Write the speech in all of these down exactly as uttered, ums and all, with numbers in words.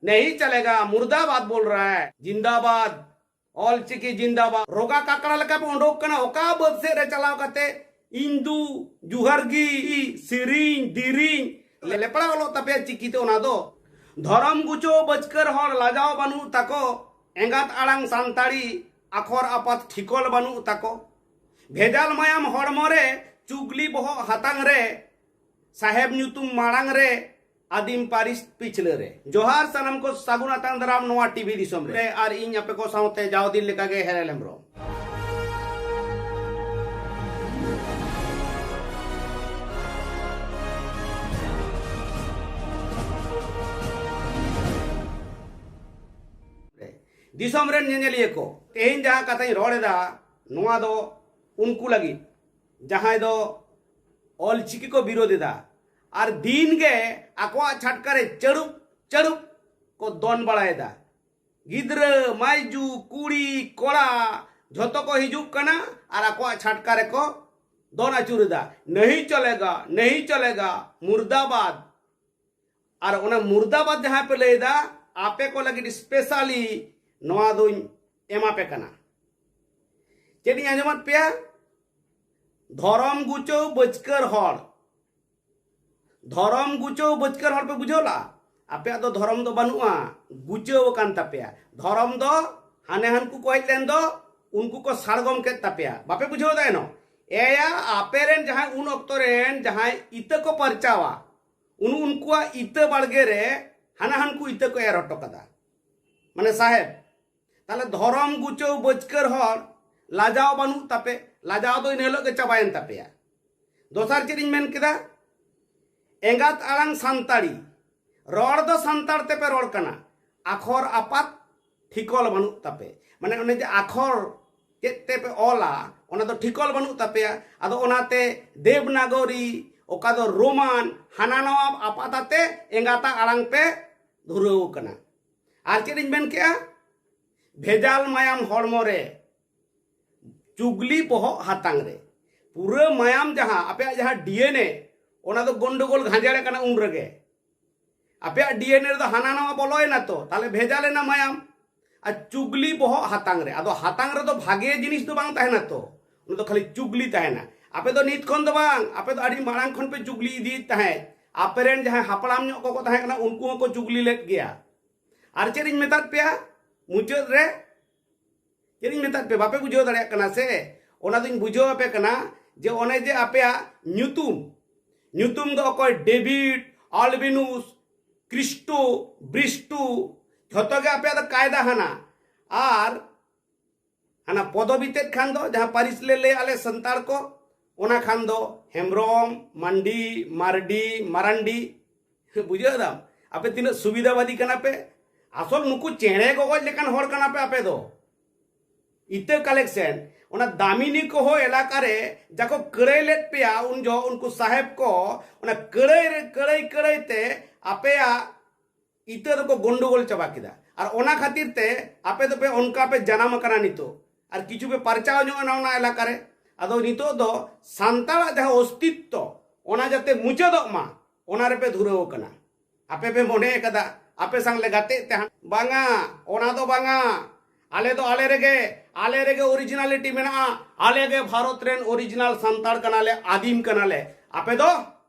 नहीं चलेगा, मुर्दाबाद बोल रहा है। जिंदाबाद, ᱚᱞ ᱪᱤᱠᱤ ᱡᱤᱱᱫᱟᱵᱟᱫ᱾ ᱨᱚᱜᱟ ᱠᱟᱠᱲᱟ ᱞᱮᱠᱟ ᱯᱮ ᱩᱰᱩᱠ ᱠᱟᱱᱟ, ᱚᱠᱟ ᱵᱟᱹᱫᱽ ᱥᱮᱫ ᱨᱮ ᱪᱟᱞᱟᱣ ᱠᱟᱛᱮ ᱤᱧ ᱫᱩ ᱡᱩᱦᱟᱨ ᱜᱤ ᱥᱮᱨᱮᱧ ᱫᱤᱨᱤᱧ ᱞᱮᱯᱲᱟ ᱚᱞᱚᱜ ᱛᱟᱯᱮᱭᱟ ᱪᱤᱠᱤᱛᱮ ᱚᱱᱟ ᱫᱚ᱾ ᱫᱷᱚᱨᱚᱢ ᱜᱩᱪᱩ ᱵᱟᱹᱪᱠᱟᱹᱨ ᱦᱚᱲ ᱞᱟᱡᱟᱣ ᱵᱟᱹᱱᱩᱜ ᱛᱟᱠᱚ, ᱮᱸᱜᱟᱛ ᱟᱲᱟᱝ ᱥᱟᱱᱛᱟᱲᱤ ᱟᱠᱷᱚᱨ ᱟᱯᱟᱛ ᱴᱷᱤᱠᱚᱞ ᱵᱟᱹᱱᱩᱜ ᱛᱟᱠᱚ᱾ ᱵᱷᱮᱡᱟᱞ ᱢᱟᱭᱟᱢ ᱦᱚᱲᱢᱚ ᱨᱮ, ᱪᱩᱜᱽᱞᱤ ᱵᱚᱦᱚᱜ ᱦᱟᱛᱟᱝ ᱨᱮ, ᱥᱟᱦᱮᱵ ᱧᱩᱛᱩᱢ ᱢᱟᱲᱟᱝ ᱨᱮ, ᱟᱹᱫᱤᱢ ᱯᱟᱹᱨᱤᱥ ᱯᱤᱪᱷᱞᱟᱹ ᱨᱮ᱾ ᱡᱚᱦᱟᱨ ᱥᱟᱱᱟᱢ ᱠᱚ, ᱥᱟᱹᱜᱩᱱ ᱟᱛᱟᱝ ᱫᱟᱨᱟᱢ ᱱᱚᱣᱟ ᱴᱤᱵᱷᱤ ᱫᱤᱥᱚᱢ ᱨᱮ᱾ ᱟᱨ ᱤᱧ ᱟᱯᱮ ᱠᱚ ᱥᱟᱶᱛᱮ ᱡᱟᱣ ᱫᱤᱱ ᱞᱮᱠᱟᱜᱮ ᱦᱮᱨᱮᱞ ᱦᱮᱢᱵᱨᱚᱢ᱾ ᱫᱤᱥᱚᱢ ᱨᱮᱱ ᱧᱮᱧᱮᱞᱤᱭᱟᱹ ᱠᱚ, ᱛᱮᱦᱮᱧ ᱡᱟᱦᱟᱸ ᱠᱟᱛᱷᱟᱧ ᱨᱚᱲ ᱮᱫᱟ, ᱱᱚᱣᱟ ᱫᱚ ᱩᱱᱠᱩ ᱞᱟᱹᱜᱤᱫ, ᱡᱟᱦᱟᱸᱭ ᱫᱚ ᱚᱞ ᱪᱤᱠᱤ ᱠᱚ ᱵᱤᱨᱳᱫ ᱮᱫᱟ ᱟᱨ ᱫᱤᱱ ᱜᱮ ᱟᱠᱚᱣᱟᱜ ᱪᱷᱟᱴᱠᱟ ᱨᱮ ᱪᱟᱹᱲᱩᱵ ᱪᱟᱹᱲᱩᱵ ᱠᱚ ᱫᱚᱱ ᱵᱟᱲᱟᱭᱮᱫᱟ᱾ ᱜᱤᱫᱽᱨᱟᱹ, ᱢᱟᱹᱭᱡᱩ, ᱠᱩᱲᱤ, ᱠᱚᱲᱟ, ᱡᱷᱚᱛᱚ ᱠᱚ ᱦᱤᱡᱩᱜ ᱠᱟᱱᱟ ᱟᱨ ᱟᱠᱚᱣᱟᱜ ᱪᱷᱟᱴᱠᱟ ᱨᱮᱠᱚ ᱫᱚᱱ ᱟᱹᱪᱩᱨᱮᱫᱟ, "ᱱᱟᱦᱤ ᱪᱚᱞᱮᱜᱟ, ᱱᱟᱦᱤ ᱪᱚᱞᱮᱜᱟ, ᱢᱩᱨᱫᱟᱵᱟᱫ᱾" ᱟᱨ ᱚᱱᱟ ᱢᱩᱨᱫᱟᱵᱟᱫ ᱡᱟᱦᱟᱸ ᱯᱮ ᱞᱟᱹᱭᱫᱟ, ᱟᱯᱮ ᱠᱚ ᱞᱟᱹᱜᱤᱫ specially ᱱᱚᱣᱟ ᱫᱚᱧ ᱮᱢᱟ ᱯᱮ ᱠᱟᱱᱟ᱾ ᱪᱮᱫ ᱤᱧ ᱟᱸᱡᱚᱢᱟᱫ ᱯᱮᱭᱟ? ᱫᱷᱚᱨᱚᱢ ᱜᱩᱪᱟᱹᱣ ᱵᱟᱹᱪᱠᱟᱹᱨ ᱦᱚᱲ, ᱫᱷᱚᱨᱚᱢ ᱜᱩᱪᱟᱹᱣ ᱵᱟᱹᱪᱠᱟᱹᱨ ᱦᱚᱲ ᱯᱮ ᱵᱩᱡᱷᱟᱹᱣ ᱞᱟ? ᱟᱯᱮᱭᱟᱜ ᱫᱚ ᱫᱷᱚᱨᱚᱢ ᱫᱚ ᱵᱟᱹᱱᱩᱜᱼᱟ, ᱜᱩᱪᱟᱹᱣ ᱟᱠᱟᱱ ᱛᱟᱯᱮᱭᱟ᱾ ᱫᱷᱚᱨᱚᱢ ᱫᱚ ᱦᱟᱱᱮ ᱦᱟᱱᱠᱩ ᱠᱚ ᱦᱮᱡ ᱞᱮᱱ ᱫᱚ, ᱩᱱᱠᱩ ᱠᱚ ᱥᱟᱲᱜᱚᱢ ᱠᱮᱫ ᱛᱟᱯᱮᱭᱟ᱾ ᱵᱟᱯᱮ ᱵᱩᱡᱷᱟᱹᱣ ᱫᱟ ᱮᱱᱚ? ᱮᱭᱟ, ᱟᱯᱮ ᱨᱮᱱ ᱡᱟᱦᱟᱸᱭ ᱩᱱ ᱚᱠᱛᱚ ᱨᱮᱱ ᱡᱟᱦᱟᱸᱭ ᱤᱛᱟᱹ ᱠᱚ ᱯᱟᱨᱪᱟᱣᱟ, ᱩᱱ ᱩᱱᱠᱩᱣᱟᱜ ᱤᱛᱟᱹ ᱵᱟᱲᱜᱮ ᱨᱮ ᱦᱟᱱᱟ ᱦᱟᱱᱠᱩ ᱤᱛᱟᱹ ᱠᱚ ᱮᱨ ᱦᱚᱴᱚ ᱠᱟᱫᱟ᱾ ᱢᱟᱱᱮ ᱥᱟᱦᱮᱵ, ᱛᱟᱦᱞᱮ ᱫᱷᱚᱨᱚᱢ ᱜᱩᱪᱟᱹᱣ ᱵᱟᱹᱪᱠᱟᱹᱨ ᱦᱚᱲ, ᱞᱟᱡᱟᱣ ᱵᱟᱹᱱᱩᱜ ᱛᱟᱯᱮ, ᱞᱟᱡᱟᱣ ᱫᱚ ᱤᱱᱟᱹ ᱦᱤᱞᱳᱜ ᱜᱮ ᱪᱟᱵᱟᱭᱮᱱ ᱛᱟᱯᱮᱭᱟ᱾ ᱫᱚᱥᱟᱨ ᱪᱮᱫ ᱤᱧ ᱢᱮᱱ ᱠᱮᱫᱟ? ᱮᱸᱜᱟᱛ ᱟᱲᱟᱝ ᱥᱟᱱᱛᱟᱲᱤ, ᱨᱚᱲ ᱫᱚ ᱥᱟᱱᱛᱟᱲ ᱛᱮᱯᱮ ᱨᱚᱲ ᱠᱟᱱᱟ, ᱟᱠᱷᱚᱨ ᱟᱯᱟᱛ ᱴᱷᱤᱠᱚᱞ ᱵᱟᱹᱱᱩᱜ ᱛᱟᱯᱮ᱾ ᱢᱟᱱᱮ ᱚᱱᱮ ᱡᱮ ᱟᱠᱷᱚᱨ ᱪᱮᱫ ᱛᱮᱯᱮ ᱚᱞᱟ, ᱚᱱᱟ ᱫᱚ ᱴᱷᱤᱠᱚᱞ ᱵᱟᱹᱱᱩᱜ ᱛᱟᱯᱮᱭᱟ᱾ ᱟᱫᱚ ᱚᱱᱟᱛᱮ ᱫᱮᱵᱽᱱᱟᱜᱚᱨᱤ, ᱚᱠᱟ ᱫᱚ ᱨᱳᱢᱟᱱ, ᱦᱟᱱᱟ ᱱᱟᱣᱟ ᱟᱯᱟᱛ ᱟᱛᱮ ᱮᱸᱜᱟᱛᱟᱜ ᱟᱲᱟᱝ ᱯᱮ ᱫᱷᱩᱨᱟᱹᱣ ᱠᱟᱱᱟ᱾ ᱟᱨ ᱪᱮᱫ ᱤᱧ ᱢᱮᱱ ᱠᱮᱜᱼᱟ? ᱵᱷᱮᱡᱟᱞ ᱢᱟᱭᱟᱢ ᱦᱚᱲᱢᱚ ᱨᱮ, ᱪᱩᱜᱽᱞᱤ ᱵᱚᱦᱚᱜ ᱦᱟᱛᱟᱝ ᱨᱮ᱾ ᱯᱩᱨᱟᱹ ᱢᱟᱭᱟᱢ ᱡᱟᱦᱟᱸ, ᱟᱯᱮᱭᱟᱜ ᱡᱟᱦᱟᱸ DNA, ᱚᱱᱟ ᱫᱚ ᱜᱚᱱᱰᱳᱜᱳᱞ ᱜᱷᱟᱸᱡᱮᱲ ᱟᱠᱟᱱᱟ ᱩᱱ ᱨᱮᱜᱮ᱾ ᱟᱯᱮᱭᱟᱜ ᱰᱤ ᱮᱱ ᱮ ᱨᱮᱫᱚ ᱦᱟᱱᱟ ᱱᱟᱣᱟ ᱵᱚᱞᱚᱭᱮᱱᱟ ᱛᱚ, ᱛᱟᱦᱞᱮ ᱵᱷᱮᱡᱟ ᱞᱮᱱᱟ ᱢᱟᱭᱟᱢ᱾ ᱟᱨ ᱪᱩᱜᱽᱞᱤ ᱵᱚᱦᱚᱜ ᱦᱟᱛᱟᱝ ᱨᱮ, ᱟᱫᱚ ᱦᱟᱛᱟᱝ ᱨᱮᱫᱚ ᱵᱷᱟᱜᱮ ᱡᱤᱱᱤᱥ ᱫᱚ ᱵᱟᱝ ᱛᱟᱦᱮᱱᱟ ᱛᱚ, ᱚᱱᱟ ᱫᱚ ᱠᱷᱟᱹᱞᱤ ᱪᱩᱜᱽᱞᱤ ᱛᱟᱦᱮᱱᱟ᱾ ᱟᱯᱮ ᱫᱚ ᱱᱤᱛ ᱠᱷᱚᱱ ᱫᱚ ᱵᱟᱝ, ᱟᱯᱮ ᱫᱚ ᱟᱹᱰᱤ ᱢᱟᱲᱟᱝ ᱠᱷᱚᱱ ᱯᱮ ᱪᱩᱜᱽᱞᱤ ᱤᱫᱤᱭᱮᱫ ᱛᱟᱦᱮᱸᱫ᱾ ᱟᱯᱮ ᱨᱮᱱ ᱡᱟᱦᱟᱸᱭ ᱦᱟᱯᱲᱟᱢ ᱧᱚᱜ ᱠᱚᱠᱚ ᱛᱟᱦᱮᱸ ᱠᱟᱱᱟ, ᱩᱱᱠᱩ ᱦᱚᱸᱠᱚ ᱪᱩᱜᱽᱞᱤ ᱞᱮᱫ ᱜᱮᱭᱟ᱾ ᱟᱨ ᱪᱮᱫ ᱤᱧ ᱢᱮᱛᱟᱫ ᱯᱮᱭᱟ ᱢᱩᱪᱟᱹᱫ ᱨᱮ? ᱪᱮᱫ ᱤᱧ ᱢᱮᱛᱟᱫ ᱯᱮᱭᱟ? ᱵᱟᱯᱮ ᱵᱩᱡᱷᱟᱹᱣ ᱫᱟᱲᱮᱭᱟᱜ ᱠᱟᱱᱟ ᱥᱮ? ᱚᱱᱟ ᱫᱚᱧ ᱵᱩᱡᱷᱟᱹᱣ ᱟᱯᱮ ᱠᱟᱱᱟ ᱡᱮ ᱚᱱᱮ ᱡᱮ ᱟᱯᱮᱭᱟᱜ ᱧᱩᱛᱩᱢ, ᱧᱩᱛᱩᱢ ᱫᱚ ᱚᱠᱚᱭ ᱰᱮᱵᱷᱤᱰ, ᱟᱞᱵᱤᱱᱩᱥ, ᱠᱨᱤᱥᱴᱳ, ᱵᱨᱤᱥᱴᱩ, ᱡᱷᱚᱛᱚ ᱜᱮ ᱟᱯᱮᱭᱟᱜ ᱫᱚ ᱠᱟᱭᱫᱟ ᱦᱟᱱᱟ᱾ ᱟᱨ ᱦᱟᱱᱟ ᱯᱚᱫᱚᱵᱤ ᱛᱮᱫ ᱠᱷᱟᱱ ᱫᱚ, ᱡᱟᱦᱟᱸ ᱯᱟᱹᱨᱤᱥ ᱞᱮ ᱞᱟᱹᱭᱟ ᱟᱞᱮ ᱥᱟᱱᱛᱟᱲ ᱠᱚ, ᱚᱱᱟ ᱠᱷᱟᱱ ᱫᱚ ᱦᱮᱢᱵᱨᱚᱢ, ᱢᱟᱱᱰᱤ, ᱢᱟᱨᱰᱤ, ᱢᱟᱨᱟᱱᱰᱤ᱾ ᱵᱩᱡᱷᱟᱹᱣ ᱫᱟᱢ? ᱟᱯᱮ ᱛᱤᱱᱟᱹᱜ ᱥᱩᱵᱤᱫᱷᱟᱵᱟᱫᱤ ᱠᱟᱱᱟ ᱯᱮ᱾ ᱟᱥᱚᱞ ᱱᱩᱠᱩ ᱪᱮᱬᱮ ᱜᱚᱜᱚᱡ ᱞᱮᱠᱟᱱ ᱦᱚᱲ ᱠᱟᱱᱟ ᱯᱮ ᱟᱯᱮ ᱫᱚ᱾ ᱤᱛᱟᱹ ᱠᱟᱞᱮᱠᱥᱮᱱ, ᱚᱱᱟ ᱫᱟᱢᱤᱱᱤ ᱠᱚᱦᱚᱸ ᱮᱞᱟᱠᱟ ᱨᱮ ᱡᱟᱠᱚ ᱠᱟᱹᱲᱟᱹᱭ ᱞᱮᱫ ᱯᱮᱭᱟ, ᱩᱱ ᱡᱚᱦᱚᱜ ᱩᱱᱠᱩ ᱥᱟᱦᱮᱵᱽ ᱠᱚ ᱚᱱᱟ ᱠᱟᱹᱲᱟᱹᱭ ᱨᱮ, ᱠᱟᱹᱲᱟᱹᱭ ᱠᱟᱹᱲᱟᱹᱭ ᱛᱮ ᱟᱯᱮᱭᱟᱜ ᱤᱛᱟᱹ ᱫᱚᱠᱚ ᱜᱚᱱᱰᱳᱜᱳᱞ ᱪᱟᱵᱟ ᱠᱮᱫᱟ᱾ ᱟᱨ ᱚᱱᱟ ᱠᱷᱟᱹᱛᱤᱨ ᱛᱮ ᱟᱯᱮ ᱫᱚᱯᱮ ᱚᱱᱠᱟ ᱯᱮ ᱡᱟᱱᱟᱢ ᱟᱠᱟᱱᱟ ᱱᱤᱛᱚᱜ, ᱟᱨ ᱠᱤᱪᱷᱩ ᱯᱮ ᱯᱟᱨᱪᱟᱣ ᱧᱚᱜ ᱮᱱᱟ ᱚᱱᱟ ᱮᱞᱟᱠᱟ ᱨᱮ᱾ ᱟᱫᱚ ᱱᱤᱛᱚᱜ ᱫᱚ ᱥᱟᱱᱛᱟᱲᱟᱜ ᱡᱟᱦᱟᱸ ᱚᱥᱛᱤᱛᱛᱚ, ᱚᱱᱟ ᱡᱟᱛᱮ ᱢᱩᱪᱟᱹᱫᱚᱜ ᱢᱟ, ᱚᱱᱟ ᱨᱮᱯᱮ ᱫᱷᱩᱨᱟᱹᱣ ᱟᱠᱟᱱᱟ᱾ ᱟᱯᱮ ᱯᱮ ᱢᱚᱱᱮ ᱟᱠᱟᱫᱟ ᱟᱯᱮ ᱥᱟᱝ ᱞᱮ ᱜᱟᱛᱮᱜ ᱛᱮ ᱦᱟᱸᱜ᱾ ᱵᱟᱝᱟ, ᱚᱱᱟ ᱫᱚ ᱵᱟᱝᱟ᱾ ᱟᱞᱮ ᱫᱚ ᱟᱞᱮ ᱨᱮᱜᱮ, ᱟᱞᱮ ᱨᱮᱜᱮ ᱚᱨᱤᱡᱤᱱᱟᱞᱤᱴᱤ ᱢᱮᱱᱟᱜᱼᱟ᱾ ᱟᱞᱮ ᱜᱮ ᱵᱷᱟᱨᱚᱛ ᱨᱮᱱ ᱚᱨᱤᱡᱤᱱᱟᱞ ᱥᱟᱱᱛᱟᱲ ᱠᱟᱱᱟᱞᱮ, ᱟᱹᱫᱤᱢ ᱠᱟᱱᱟᱞᱮ᱾ ᱟᱯᱮ ᱫᱚ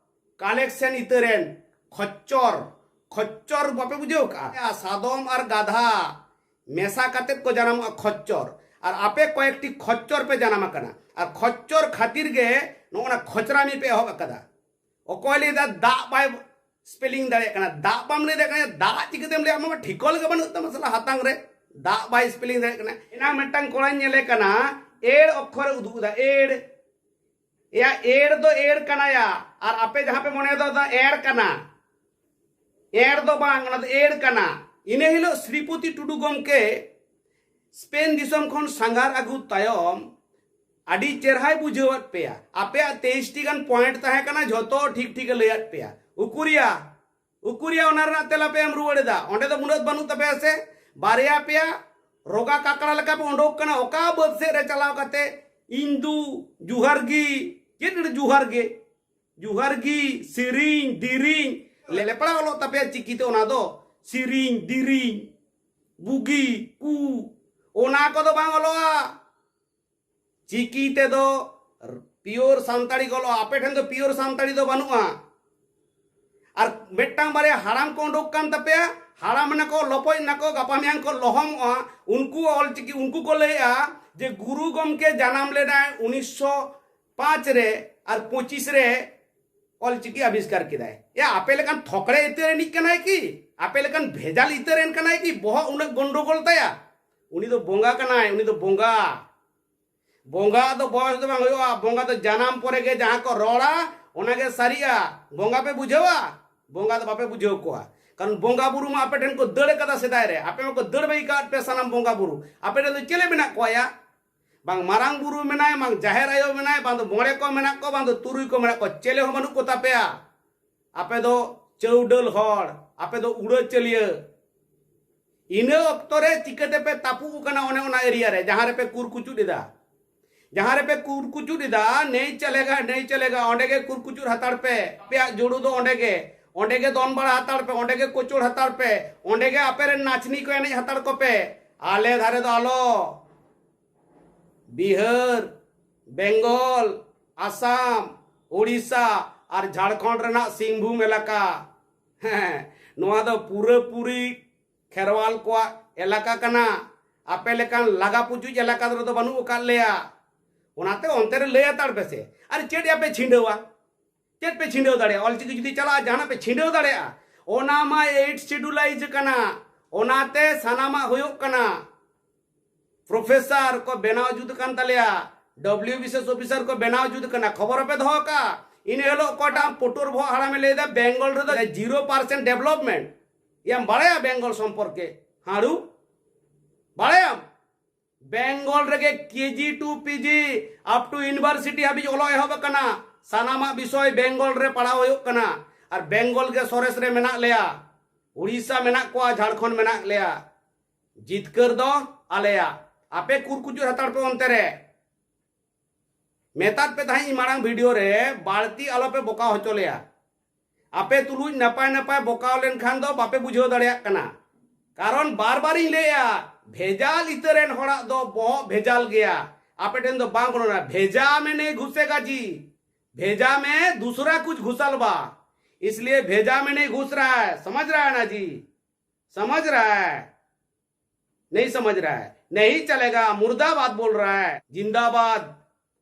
ᱠᱟᱞᱮᱠᱥᱮᱱ ᱤᱛᱟᱹ ᱨᱮᱱ ᱠᱷᱚᱪᱪᱚᱨ, ᱠᱷᱚᱪᱪᱚᱨ ᱵᱟᱯᱮ ᱵᱩᱡᱷᱟᱹᱣ ᱠᱟᱜᱼᱟ? ᱥᱟᱫᱚᱢ ᱟᱨ ᱜᱟᱫᱷᱟ ᱢᱮᱥᱟ ᱠᱟᱛᱮᱫ ᱠᱚ ᱡᱟᱱᱟᱢᱚᱜᱼᱟ ᱠᱷᱚᱪᱪᱚᱨ᱾ ᱟᱨ ᱟᱯᱮ ᱠᱚᱭᱮᱠᱴᱤ ᱠᱷᱚᱪᱪᱚᱨ ᱯᱮ ᱡᱟᱱᱟᱢ ᱟᱠᱟᱱᱟ᱾ ᱟᱨ ᱠᱷᱚᱪᱪᱚᱨ ᱠᱷᱟᱹᱛᱤᱨ ᱜᱮ ᱱᱚᱜᱼᱚ ᱱᱟ ᱠᱷᱚᱪᱨᱟᱢᱤ ᱯᱮ ᱮᱦᱚᱵ ᱟᱠᱟᱫᱟ᱾ ᱚᱠᱚᱭ ᱞᱟᱹᱭ ᱫᱟ ᱫᱟᱜ ᱵᱟᱭ ᱥᱯᱮᱞᱤᱝ ᱫᱟᱲᱮᱭᱟᱜ ᱠᱟᱱᱟ? ᱫᱟᱜ ᱵᱟᱢ ᱞᱟᱹᱭ ᱫᱟᱲᱮᱭᱟᱜ ᱠᱟᱱᱟ, ᱫᱟᱜ ᱪᱤᱠᱟᱹᱛᱮᱢ ᱞᱟᱹᱭᱟ? ᱟᱢᱟᱜ ᱢᱟ ᱴᱷᱤᱠᱟᱹ ᱞᱮᱠᱟ ᱵᱟᱹᱱᱩᱜ ᱛᱟᱢᱟ ᱥᱟᱞᱟ ᱦᱟᱛᱟᱝ ᱨᱮ᱾ ᱫᱟᱜ ᱵᱟᱭ ᱥᱯᱮᱞᱤᱝ ᱫᱟᱲᱮᱭᱟᱜ ᱠᱟᱱᱟ᱾ ᱮᱱᱟᱝ ᱢᱤᱫᱴᱟᱝ ᱠᱚᱲᱟᱧ ᱧᱮᱞᱮ ᱠᱟᱱᱟ, ᱮᱲ ᱚᱠᱠᱷᱚᱨᱮ ᱩᱫᱩᱜ ᱮᱫᱟ, ᱮᱲ᱾ ᱮᱭᱟ, ᱮᱲ ᱫᱚ ᱮᱲ ᱠᱟᱱᱟᱭᱟ, ᱟᱨ ᱟᱯᱮ ᱡᱟᱦᱟᱸ ᱯᱮ ᱢᱚᱱᱮᱭᱮᱫᱟ ᱚᱱᱟ ᱮᱲ ᱠᱟᱱᱟ, ᱮᱲ ᱫᱚ ᱵᱟᱝ, ᱚᱱᱟ ᱫᱚ ᱮᱲ ᱠᱟᱱᱟ᱾ ᱤᱱᱟᱹ ᱦᱤᱞᱳᱜ ᱥᱨᱤᱯᱚᱛᱤ ᱴᱩᱰᱩ ᱜᱚᱢᱠᱮ ᱥᱯᱮᱱ ᱫᱤᱥᱚᱢ ᱠᱷᱚᱱ ᱥᱟᱸᱜᱷᱟᱨ ᱟᱹᱜᱩ ᱛᱟᱭᱚᱢ ᱟᱹᱰᱤ ᱪᱮᱨᱦᱟᱭ ᱵᱩᱡᱷᱟᱹᱣᱟᱫ ᱯᱮᱭᱟ᱾ ᱟᱯᱮᱭᱟᱜ ᱛᱮᱭᱤᱥ ᱴᱤ ᱜᱟᱱ ᱯᱚᱭᱮᱱᱴ ᱛᱟᱦᱮᱸ ᱠᱟᱱᱟ, ᱡᱷᱚᱛᱚ ᱴᱷᱤᱠ ᱴᱷᱤᱠ ᱮ ᱞᱟᱹᱭᱟᱫ ᱯᱮᱭᱟ᱾ ᱩᱠᱩᱨᱤᱭᱟ, ᱩᱠᱩᱨᱤᱭᱟ ᱚᱱᱟ ᱨᱮᱱᱟᱜ ᱛᱮᱞᱟ ᱯᱮ ᱮᱢ ᱨᱩᱣᱟᱹᱲ ᱮᱫᱟ? ᱚᱸᱰᱮ ᱫᱚ ᱢᱩᱨᱟᱹᱫ ᱵᱟᱹᱱᱩᱜ ᱛᱟᱯᱮᱭᱟ ᱥᱮ? ᱵᱟᱨᱭᱟ ᱯᱮᱭᱟ ᱨᱚᱜᱟ ᱠᱟᱠᱲᱟ ᱞᱮᱠᱟ ᱯᱮ ᱩᱰᱩᱠ ᱠᱟᱱᱟ᱾ ᱚᱠᱟ ᱵᱟᱹᱫᱽ ᱥᱮᱫ ᱨᱮ ᱪᱟᱞᱟᱣ ᱠᱟᱛᱮ ᱤᱧ ᱫᱩ ᱡᱩᱦᱟᱨ ᱜᱤ, ᱪᱮᱫ ᱨᱮ ᱡᱩᱦᱟᱨ ᱜᱮ? ᱡᱩᱦᱟᱨ ᱜᱤ, ᱥᱮᱨᱮᱧ, ᱫᱮᱨᱮᱧ, ᱞᱮᱯᱲᱟ ᱚᱞᱚᱜ ᱛᱟᱯᱮᱭᱟ ᱪᱤᱠᱤᱛᱮ, ᱚᱱᱟ ᱫᱚ ᱥᱤᱨᱤᱧ ᱫᱤᱨᱤᱧ ᱵᱩᱜᱤ ᱠᱩ, ᱚᱱᱟ ᱠᱚᱫᱚ ᱵᱟᱝ ᱚᱞᱚᱜᱼᱟ᱾ ᱪᱤᱠᱤ ᱛᱮᱫᱚ ᱯᱤᱭᱳᱨ ᱥᱟᱱᱛᱟᱲᱤ ᱜᱮ ᱚᱞᱚᱜᱼᱟ᱾ ᱟᱯᱮ ᱴᱷᱮᱱ ᱫᱚ ᱯᱤᱭᱳᱨ ᱥᱟᱱᱛᱟᱲᱤ ᱫᱚ ᱵᱟᱹᱱᱩᱜᱼᱟ᱾ ᱟᱨ ᱢᱤᱫᱴᱟᱝ ᱵᱟᱨᱭᱟ ᱦᱟᱲᱟᱢ ᱠᱚ ᱩᱰᱩᱠ ᱠᱟᱱ ᱛᱟᱯᱮᱭᱟ, ᱦᱟᱲᱟᱢ ᱮᱱᱟᱠᱚ, ᱞᱚᱯᱚᱡ ᱮᱱᱟᱠᱚ, ᱜᱟᱯᱟ ᱢᱮᱭᱟᱝ ᱠᱚ ᱞᱚᱦᱚᱢᱚᱜᱼᱟ᱾ ᱩᱱᱠᱩ ᱚᱞᱪᱤᱠᱤ, ᱩᱱᱠᱩ ᱠᱚ ᱞᱟᱹᱭᱮᱜᱼᱟ ᱡᱮ ᱜᱩᱨᱩ ᱜᱚᱢᱠᱮ ᱡᱟᱱᱟᱢ ᱞᱮᱱᱟᱭ ᱩᱱᱤᱥᱥᱚ ᱯᱟᱸᱪ ᱨᱮ ᱟᱨ ᱯᱚᱸᱪᱤᱥ ᱨᱮ ᱚᱞᱪᱤᱠᱤ ᱟᱵᱤᱥᱠᱟᱨ ᱠᱮᱫᱟᱭ᱾ ᱮ, ᱟᱯᱮ ᱞᱮᱠᱟᱱ ᱛᱷᱚᱠᱲᱮ ᱤᱛᱟᱹ ᱨᱤᱱᱤᱡ ᱠᱟᱱᱟᱭ ᱠᱤ? ᱟᱯᱮ ᱞᱮᱠᱟᱱ ᱵᱷᱮᱡᱟᱞ ᱤᱛᱟᱹ ᱨᱮᱱ ᱠᱟᱱᱟᱭ ᱠᱤ? ᱵᱚᱦᱚᱜ ᱩᱱᱟᱹᱜ ᱜᱚᱱᱰᱚᱜᱳᱞ ᱛᱟᱭᱟ? ᱩᱱᱤ ᱫᱚ ᱵᱚᱸᱜᱟ ᱠᱟᱱᱟᱭ, ᱩᱱᱤ ᱫᱚ ᱵᱚᱸᱜᱟ᱾ ᱵᱚᱸᱜᱟ ᱫᱚ ᱵᱚᱭᱚᱥ ᱫᱚ ᱵᱟᱝ ᱦᱩᱭᱩᱜᱼᱟ, ᱵᱚᱸᱜᱟ ᱫᱚ ᱡᱟᱱᱟᱢ ᱯᱚᱨᱮ ᱜᱮ ᱡᱟᱦᱟᱸ ᱠᱚ ᱨᱚᱲᱟ, ᱚᱱᱟ ᱜᱮ ᱥᱟᱹᱨᱤᱜᱼᱟ᱾ ᱵᱚᱸᱜᱟ ᱯᱮ ᱵᱩᱡᱷᱟᱹᱣᱟ? ᱵᱚᱸᱜᱟ ᱫᱚ ᱵᱟᱯᱮ ᱵᱩᱡᱷᱟᱹᱣ ᱠᱚᱣᱟ᱾ ᱠᱟᱨᱚᱱ ᱵᱚᱸᱜᱟ ᱵᱩᱨᱩ ᱢᱟ ᱟᱯᱮ ᱴᱷᱮᱱ ᱠᱚ ᱫᱟᱹᱲ ᱠᱟᱫᱟ ᱥᱮᱫᱟᱭ ᱨᱮ, ᱟᱯᱮ ᱢᱟᱠᱚ ᱫᱟᱹᱲ ᱵᱟᱹᱜᱤ ᱠᱟᱜ ᱯᱮ ᱥᱟᱱᱟᱢ ᱵᱚᱸᱜᱟ ᱵᱩᱨᱩ᱾ ᱟᱯᱮ ᱴᱷᱮᱱ ᱫᱚ ᱪᱮᱞᱮ ᱢᱮᱱᱟᱜ ᱠᱚᱣᱟ ᱭᱟ? ᱵᱟᱝ ᱢᱟᱨᱟᱝ ᱵᱩᱨᱩ ᱢᱮᱱᱟᱭ, ᱵᱟᱝ ᱡᱟᱦᱮᱨ ᱟᱭᱳ ᱢᱮᱱᱟᱭ, ᱵᱟᱝ ᱫᱚ ᱢᱚᱬᱮ ᱠᱚ ᱢᱮᱱᱟᱜ ᱠᱚᱣᱟ, ᱵᱟᱝ ᱫᱚ ᱛᱩᱨᱩᱭ ᱠᱚ ᱢᱮᱱᱟᱜ ᱠᱚᱣᱟ, ᱪᱮᱞᱮ ᱦᱚᱸ ᱵᱟᱹᱱᱩᱜ ᱠᱚ ᱛᱟᱯᱮᱭᱟ᱾ ᱟᱯᱮ ᱫᱚ ᱪᱟᱹᱣᱰᱟᱹᱞ ᱦᱚᱲ, ᱟᱯᱮ ᱫᱚ ᱩᱲᱟᱹ ᱪᱟᱹᱞᱤᱭᱟᱹ᱾ ᱤᱱᱟᱹ ᱚᱠᱛᱚ ᱨᱮ ᱪᱤᱠᱟᱹ ᱛᱮᱯᱮ ᱛᱟᱹᱯᱩᱜ ᱠᱟᱱᱟ ᱚᱱᱮ ᱚᱱᱟ ᱮᱨᱤᱭᱟ ᱨᱮ, ᱡᱟᱦᱟᱸ ᱨᱮᱯᱮ ᱠᱩᱨ ᱠᱩᱪᱩᱫ ᱮᱫᱟ? ᱡᱟᱦᱟᱸ ᱨᱮᱯᱮ ᱠᱩᱨ ᱠᱩᱪᱩᱫ ᱮᱫᱟ, ᱱᱮᱭ ᱪᱟᱞᱮᱜᱟ, ᱱᱮᱭ ᱪᱟᱞᱮᱜᱟ, ᱚᱸᱰᱮ ᱜᱮ ᱠᱩᱨ ᱠᱩᱪᱩᱫ ᱦᱟᱛᱟᱲ ᱯᱮ᱾ ᱟᱯᱮᱭᱟᱜ ᱡᱳᱲᱩ ᱫᱚ ᱚᱸᱰᱮ ᱜᱮ, ᱚᱸᱰᱮ ᱜᱮ ᱫᱚᱱ ᱵᱟᱲᱟ ᱦᱟᱛᱟᱲ ᱯᱮ, ᱚᱸᱰᱮ ᱜᱮ ᱠᱚᱪᱚᱲ ᱦᱟᱛᱟᱲ ᱯᱮ, ᱚᱸᱰᱮ ᱜᱮ ᱟᱯᱮ ᱨᱮᱱ ᱱᱟᱪᱱᱤ ᱠᱚ ᱮᱱᱮᱡ ᱦᱟᱛᱟᱲ ᱠᱚᱯᱮ᱾ ᱟᱞᱮ ᱫᱷᱟᱨᱮ ᱫᱚ ᱟᱞᱚ᱾ ᱵᱤᱦᱟᱨ, ᱵᱮᱝᱜᱚᱞ, ᱟᱥᱟᱢ, ᱳᱰᱤᱥᱟ ᱟᱨ ᱡᱷᱟᱲᱠᱷᱚᱸᱰ ᱨᱮᱱᱟᱜ ᱥᱤᱝᱵᱷᱩᱢ ᱮᱞᱟᱠᱟ, ᱦᱮᱸ, ᱱᱚᱣᱟ ᱫᱚ ᱯᱩᱨᱟᱹᱯᱩᱨᱤ ᱠᱷᱮᱨᱣᱟᱞ ᱠᱚᱣᱟᱜ ᱮᱞᱟᱠᱟ ᱠᱟᱱᱟ᱾ ᱟᱯᱮ ᱞᱮᱠᱟᱱ ᱞᱟᱜᱟ ᱯᱩᱪᱩᱡ ᱮᱞᱟᱠᱟ ᱨᱮᱫᱚ ᱵᱟᱹᱱᱩᱜ ᱟᱠᱟᱫ ᱞᱮᱭᱟ᱾ ᱚᱱᱟᱛᱮ ᱚᱱᱛᱮ ᱨᱮ ᱞᱟᱹᱭ ᱦᱟᱛᱟᱲ ᱯᱮᱥᱮ᱾ ᱟᱨ ᱪᱮᱫ ᱭᱟᱯᱮ ᱪᱷᱤᱸᱰᱟᱹᱣᱟ? ᱪᱮᱫ ᱯᱮ ᱪᱷᱤᱸᱰᱟᱹᱣ ᱫᱟᱲᱮᱭᱟᱜᱼᱟ? ᱚᱞᱪᱤᱠᱤ ᱡᱩᱫᱤ ᱪᱟᱞᱟᱜᱼᱟ, ᱡᱟᱦᱟᱱᱟᱜ ᱯᱮ ᱪᱷᱤᱸᱰᱟᱹᱣ ᱫᱟᱲᱮᱭᱟᱜᱼᱟ? ᱚᱱᱟ ᱢᱟ ᱮᱭᱤᱴ ᱥᱤᱰᱩᱞᱟᱭᱤᱡᱽ ᱠᱟᱱᱟ, ᱚᱱᱟᱛᱮ ᱥᱟᱱᱟᱢᱟᱜ ᱦᱩᱭᱩᱜ ᱠᱟᱱᱟ᱾ ᱯᱨᱚᱯᱷᱮᱥᱟᱨ ᱠᱚ ᱵᱮᱱᱟᱣ ᱡᱩᱛ ᱠᱟᱱ ᱛᱟᱞᱮᱭᱟ, ᱰᱚᱵᱞᱤᱭᱩ ᱵᱤᱥᱮᱥ ᱚᱯᱷᱤᱥᱟᱨ ᱠᱚ ᱵᱮᱱᱟᱣ ᱡᱩᱛ ᱠᱟᱱᱟ᱾ ᱠᱷᱚᱵᱚᱨ ᱦᱚᱸᱯᱮ ᱫᱚᱦᱚ ᱠᱟᱜᱼᱟ? ᱤᱱᱟᱹ ᱦᱤᱞᱳᱜ ᱚᱠᱚᱭᱴᱟᱜ ᱯᱩᱴᱩᱨ ᱵᱚᱦᱚᱜ ᱦᱟᱲᱟᱢᱮ ᱞᱟᱹᱭᱫᱟ ᱵᱮᱝᱜᱚᱞ ᱨᱮᱫᱚ ᱡᱤᱨᱳ ᱯᱟᱨᱥᱮᱱᱴ ᱰᱮᱵᱷᱞᱚᱯᱢᱮᱱᱴ᱾ ᱭᱟᱢ ᱵᱟᱲᱟᱭᱟ ᱵᱮᱝᱜᱚᱞ ᱥᱚᱢᱯᱚᱨᱠᱮ? ᱦᱟᱲᱩ, ᱵᱟᱲᱟᱭᱟᱢ? ᱵᱮᱝᱜᱚᱞ ᱨᱮᱜᱮ K G to P G up to university ᱦᱟᱹᱵᱤᱡ ᱚᱞᱚᱜ ᱮᱦᱚᱵ ᱟᱠᱟᱱᱟ᱾ ᱥᱟᱱᱟᱢᱟᱜ ᱵᱤᱥᱚᱭ ᱵᱮᱝᱜᱚᱞ ᱨᱮ ᱯᱟᱲᱦᱟᱣ ᱦᱩᱭᱩᱜ ᱠᱟᱱᱟ᱾ ᱟᱨ ᱵᱮᱝᱜᱚᱞ ᱜᱮ ᱥᱚᱨᱮᱥ ᱨᱮ ᱢᱮᱱᱟᱜ ᱞᱮᱭᱟ, ᱩᱲᱤᱥᱥᱟ ᱢᱮᱱᱟᱜ ᱠᱚᱣᱟ, ᱡᱷᱟᱲᱠᱷᱚᱸᱰ ᱢᱮᱱᱟᱜ ᱞᱮᱭᱟ᱾ ᱡᱤᱛᱠᱟᱹᱨ ᱫᱚ ᱟᱞᱮᱭᱟᱜ᱾ ᱟᱯᱮ ᱠᱩᱨᱠᱩᱪᱩᱫ ᱦᱟᱛᱟᱲ ᱯᱮ ᱚᱱᱛᱮ ᱨᱮ᱾ ᱢᱮᱛᱟᱫ ᱯᱮ ᱛᱟᱦᱮᱸᱫ ᱤᱧ ᱢᱟᱲᱟᱝ ᱵᱷᱤᱰᱤᱭᱳ ᱨᱮ, ᱵᱟᱹᱲᱛᱤ ᱟᱞᱚᱯᱮ ᱵᱚᱠᱟ ᱦᱚᱪᱚ ᱞᱮᱭᱟ᱾ ᱟᱯᱮ ᱛᱩᱞᱩᱡ ᱱᱟᱯᱟᱭ ᱱᱟᱯᱟᱭ ᱵᱚᱠᱟᱣ ᱞᱮᱱᱠᱷᱟᱱ ᱫᱚ ᱵᱟᱯᱮ ᱵᱩᱡᱷᱟᱹᱣ ᱫᱟᱲᱮᱭᱟᱜ ᱠᱟᱱᱟ᱾ ᱠᱟᱨᱚᱱ ᱵᱟᱨ ᱵᱟᱨᱤᱧ ᱞᱟᱹᱭᱟ, ᱵᱷᱮᱡᱟᱞ ᱤᱛᱟᱹ ᱨᱮᱱ ᱦᱚᱲᱟᱜ ᱫᱚ ᱵᱚᱦᱚᱜ ᱵᱷᱮᱡᱟᱞ ᱜᱮᱭᱟ᱾ ᱟᱯᱮ ᱴᱷᱮᱱ ᱫᱚ ᱵᱟᱝ ᱵᱚᱞᱚᱱᱟ᱾ भेजा में नहीं घुसेगा जी, भेजा में दूसरा कुछ घुसल बा, इसलिए भेजा में नहीं घुस रहा है। समझ रहा है ना जी? समझ रहा है? नहीं समझ रहा है। नहीं चलेगा। मुर्दाबाद बोल रहा है। जिंदाबाद।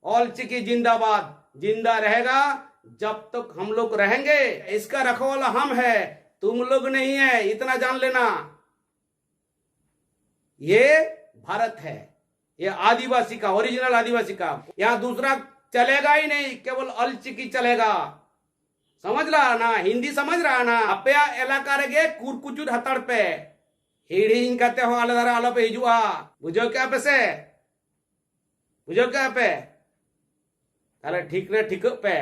ऑल चिकी जिंदाबाद। जिंदा रहेगा जब तक हम लोग रहेंगे। इसका रखवाला हम है, तुम लोग नहीं है, इतना जान लेना। ये भारत है, ये आदिवासी का, ओरिजिनल आदिवासी का। यहाँ दूसरा चलेगा ही नहीं, केवल ऑल चिकी चलेगा। समझ रहा ना? हिंदी समझ रहा ना? ᱟᱯᱮᱭᱟᱜ ᱮᱞᱟᱠᱟ ᱨᱮᱜᱮ ᱠᱩᱨᱠᱩᱪᱩᱫ ᱦᱟᱛᱟᱲ ᱯᱮ᱾ ᱦᱤᱲᱤᱧ ᱠᱟᱛᱮ ᱦᱚᱸ ᱟᱞᱮ ᱫᱷᱟᱨᱮ ᱟᱞᱚᱯᱮ ᱦᱤᱡᱩᱜᱼᱟ᱾ ᱵᱩᱡᱷᱟᱹᱣ ᱠᱮᱜᱼᱟ ᱯᱮ ᱥᱮ? ᱵᱩᱡᱷᱟᱹᱣ ᱠᱮᱜᱼᱟ ᱯᱮ? ᱛᱟᱦᱞᱮ ᱴᱷᱤᱠ ᱨᱮ ᱴᱷᱤᱠᱟᱹᱜ ᱯᱮ,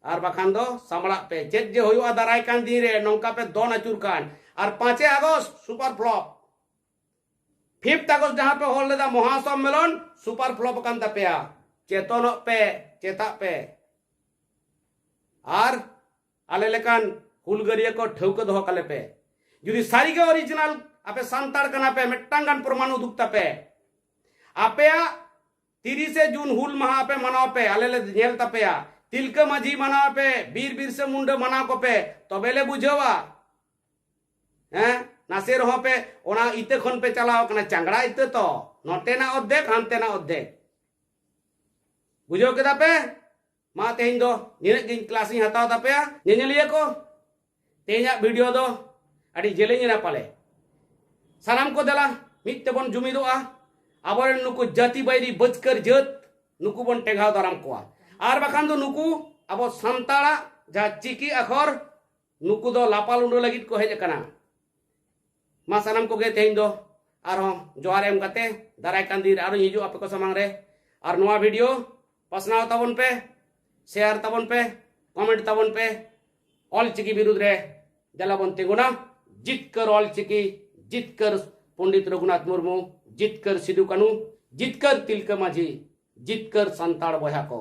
ᱟᱨ ᱵᱟᱠᱷᱟᱱ ᱫᱚ ᱥᱟᱢᱵᱲᱟᱜ ᱯᱮ᱾ ᱪᱮᱫ ᱡᱮ ᱦᱩᱭᱩᱜᱼᱟ ᱫᱟᱨᱟᱭ ᱠᱟᱱ ᱫᱤᱱ ᱨᱮ, ᱱᱚᱝᱠᱟ ᱯᱮ ᱫᱚᱱ ᱟᱹᱪᱩᱨ ᱠᱟᱱ᱾ ᱟᱨ ᱯᱟᱸᱪᱮ ᱟᱜᱚᱥᱴ ᱥᱩᱯᱟᱨ ᱯᱷᱞᱚᱯ᱾ ᱯᱷᱤᱯᱛᱷ ᱟᱜᱚᱥᱴ ᱡᱟᱦᱟᱸ ᱯᱮ ᱦᱚᱞ ᱞᱮᱫᱟ ᱢᱚᱦᱟ ᱥᱚᱢᱢᱮᱞᱚᱱ, ᱥᱩᱯᱟᱨ ᱯᱷᱞᱚᱯ ᱟᱠᱟᱱ ᱛᱟᱯᱮᱭᱟ᱾ ᱪᱮᱛᱚᱱᱚᱜ ᱯᱮ, ᱪᱮᱛᱟᱜ ᱯᱮ᱾ ᱟᱨ ᱟᱞᱮ ᱞᱮᱠᱟᱱ ᱦᱩᱞᱜᱟᱹᱨᱤᱭᱟᱹ ᱠᱚ ᱴᱷᱟᱹᱣᱠᱟᱹ ᱫᱚᱦᱚ ᱠᱟᱞᱮ ᱯᱮ᱾ ᱡᱩᱫᱤ ᱥᱟᱹᱨᱤᱜᱮ ᱚᱨᱤᱡᱤᱱᱟᱞ ᱟᱯᱮ ᱥᱟᱱᱛᱟᱲ ᱠᱟᱱᱟ ᱯᱮ, ᱢᱤᱫᱴᱟᱝ ᱜᱟᱱ ᱯᱨᱚᱢᱟᱱ ᱩᱫᱩᱜ ᱛᱟᱯᱮ᱾ ᱟᱯᱮᱭᱟᱜ ᱛᱤᱨᱤᱥᱮ ᱡᱩᱱ ᱦᱩᱞ ᱢᱟᱦᱟ ᱯᱮ ᱢᱟᱱᱟᱣ ᱯᱮ, ᱟᱞᱮ ᱞᱮ ᱧᱮᱞ ᱛᱟᱯᱮᱭᱟ᱾ ᱛᱤᱞᱠᱟᱹ ᱢᱟᱹᱡᱷᱤ ᱢᱟᱱᱟᱣ ᱯᱮ, ᱵᱤᱨ ᱵᱤᱨᱥᱟᱹ ᱢᱩᱱᱰᱟᱹ ᱢᱟᱱᱟᱣ ᱠᱚᱯᱮ, ᱛᱚᱵᱮ ᱞᱮ ᱵᱩᱡᱷᱟᱹᱣᱟ᱾ ᱦᱮᱸ, ᱱᱟᱥᱮ ᱨᱮᱦᱚᱸ ᱯᱮ ᱚᱱᱟ ᱤᱛᱟᱹ ᱠᱷᱚᱱ ᱯᱮ ᱪᱟᱞᱟᱣ ᱠᱟᱱᱟ, ᱪᱟᱝᱲᱟ ᱤᱛᱟᱹ ᱛᱚ, ᱱᱚᱛᱮᱱᱟᱜ ᱚᱨᱫᱷᱮᱠ, ᱦᱟᱱᱛᱮᱱᱟᱜ ᱚᱨᱫᱷᱮᱠ᱾ ᱵᱩᱡᱷᱟᱹᱣ ᱠᱮᱫᱟ ᱯᱮ? ᱢᱟ ᱛᱮᱦᱮᱧ ᱫᱚ ᱱᱤᱱᱟᱹᱜ ᱜᱤᱧ ᱠᱞᱟᱥ ᱤᱧ ᱦᱟᱛᱟᱣ ᱛᱟᱯᱮᱭᱟ᱾ ᱧᱮᱧᱮᱞᱤᱭᱟᱹ ᱠᱚ, ᱛᱮᱦᱮᱧᱟᱜ ᱵᱷᱤᱰᱤᱭᱳ ᱫᱚ ᱟᱹᱰᱤ ᱡᱮᱞᱮᱧ ᱮᱱᱟ ᱯᱟᱞᱮ᱾ ᱥᱟᱱᱟᱢ ᱠᱚ ᱫᱮᱞᱟ ᱢᱤᱫ ᱛᱮᱵᱚᱱ ᱡᱩᱢᱤᱫᱚᱜᱼᱟ᱾ ᱟᱵᱚᱨᱮᱱ ᱱᱩᱠᱩ ᱡᱟᱹᱛᱤ ᱵᱟᱹᱭᱨᱤ ᱵᱟᱹᱪᱠᱟᱹᱨ ᱡᱟᱹᱛ, ᱱᱩᱠᱩ ᱵᱚᱱ ᱴᱮᱸᱜᱟᱣ ᱫᱟᱨᱟᱢ ᱠᱚᱣᱟ᱾ ᱟᱨ ᱵᱟᱠᱷᱟᱱ ᱫᱚ ᱱᱩᱠᱩ ᱟᱵᱚ ᱥᱟᱱᱛᱟᱲᱟᱜ ᱡᱟᱦᱟᱸ ᱪᱤᱠᱤ ᱟᱠᱷᱚᱨ, ᱱᱩᱠᱩ ᱫᱚ ᱞᱟᱯᱟ ᱞᱩᱸᱰᱟᱹ ᱞᱟᱹᱜᱤᱫ ᱠᱚ ᱦᱮᱡ ᱟᱠᱟᱱᱟ᱾ ᱢᱟ ᱥᱟᱱᱟᱢ ᱠᱚᱜᱮ ᱛᱮᱦᱮᱧ ᱫᱚ ᱟᱨᱦᱚᱸ ᱡᱚᱦᱟᱨ ᱮᱢ ᱠᱟᱛᱮ ᱫᱟᱨᱟᱭ ᱠᱟᱱ ᱫᱤᱱ ᱨᱮ ᱟᱨᱦᱚᱸᱧ ᱦᱤᱡᱩᱜᱼᱟ ᱟᱯᱮ ᱠᱚ ᱥᱟᱢᱟᱝ ᱨᱮ᱾ ᱟᱨ ᱱᱚᱣᱟ ᱵᱷᱤᱰᱤᱭᱳ ᱯᱟᱥᱱᱟᱣ ᱛᱟᱵᱚᱱ ᱯᱮ, ᱥᱮᱭᱟᱨ ᱛᱟᱵᱚᱱ ᱯᱮ, ᱠᱚᱢᱮᱱᱴ ᱛᱟᱵᱚᱱ ᱯᱮ᱾ ᱚᱞ ᱪᱤᱠᱤ ᱵᱤᱨᱩᱫᱽ ᱨᱮ ᱫᱮᱞᱟ ᱵᱚᱱ ᱛᱤᱸᱜᱩᱱᱟ᱾ ᱡᱤᱛᱠᱟᱹᱨ ᱚᱞ ᱪᱤᱠᱤ, ᱡᱤᱛᱠᱟᱹᱨ ᱯᱚᱱᱰᱤᱛ ᱨᱚᱜᱷᱩᱱᱟᱛᱷ ᱢᱩᱨᱢᱩ, ᱡᱤᱛᱠᱟᱹᱨ ᱥᱤᱫᱩ ᱠᱟᱹᱱᱩ, ᱡᱤᱛᱠᱟᱹᱨ ᱛᱤᱞᱠᱟᱹ ᱢᱟᱹᱡᱷᱤ, ᱡᱤᱛᱠᱟᱹᱨ ᱥᱟᱱᱛᱟᱲ ᱵᱚᱭᱦᱟ ᱠᱚ᱾